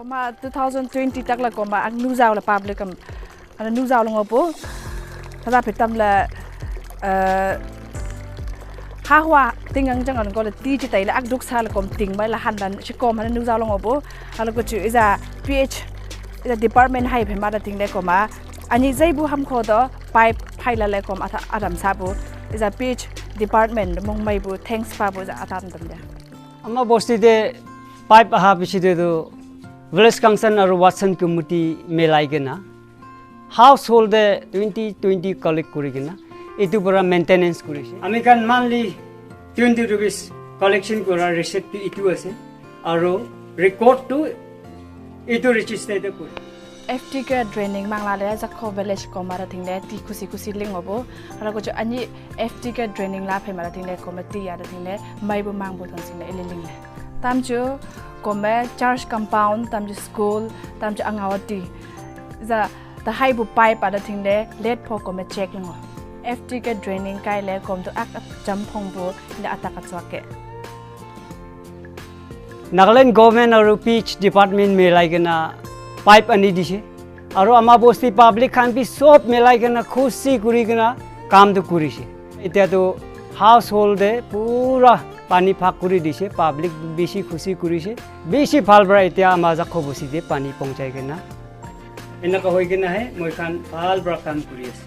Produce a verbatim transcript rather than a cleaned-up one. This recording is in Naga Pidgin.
Ma two thousand twenty tak la koma ang nuzau la public am ana nuzau la ngopo. Kada pitam la eh, ha hua tingang jang an ko la ti chi tai la ak duk sa la kom ting mai la han dan chi kom ana nuzau la ngopo. Hala ko chu iza P H iza department hai phe ma da ting le koma ani zai bu ham kho do pipe phai la le kom ata adam sa bu iza P H department mong mai bu thanks pa bu iza atam dam de. Ama bosti te pipe aha piche te tu village council aru Watson committee milai kena household te twenty twenty collect kuri kena etu para maintenance kuri se. Ami khan monthly twenty rupees collection kura receipt tu etu ase aru record tu etu register te kuri. F T K draining mangla le jakho village koma ra thing le ti khusi khusi ling obo. Hala ko ani F T K draining la phema ra thing le koma ti ya ra thing le mai bu mang bu thon sing le ili ling le. Tam chu koma church compound, tam chu school, tam chu angawati. Za ta hai bu pipe ara thing le let pho koma check ling o. F T K draining kai le kom tu ak jam phong bu le atak achwa ke. Nagaland government aru P H department milai kena pipe ani dise aru ama bosti public khan bi sob milai kena khusi kuri kena kam tu kurise. Etia tu household te pura pani phak kuri dise, public bishi khusi kurise, bishi bhal para etia ama jakho bosti te pani pongchai kena enaka hoi kena he moi khan bhal para kam kuri ase.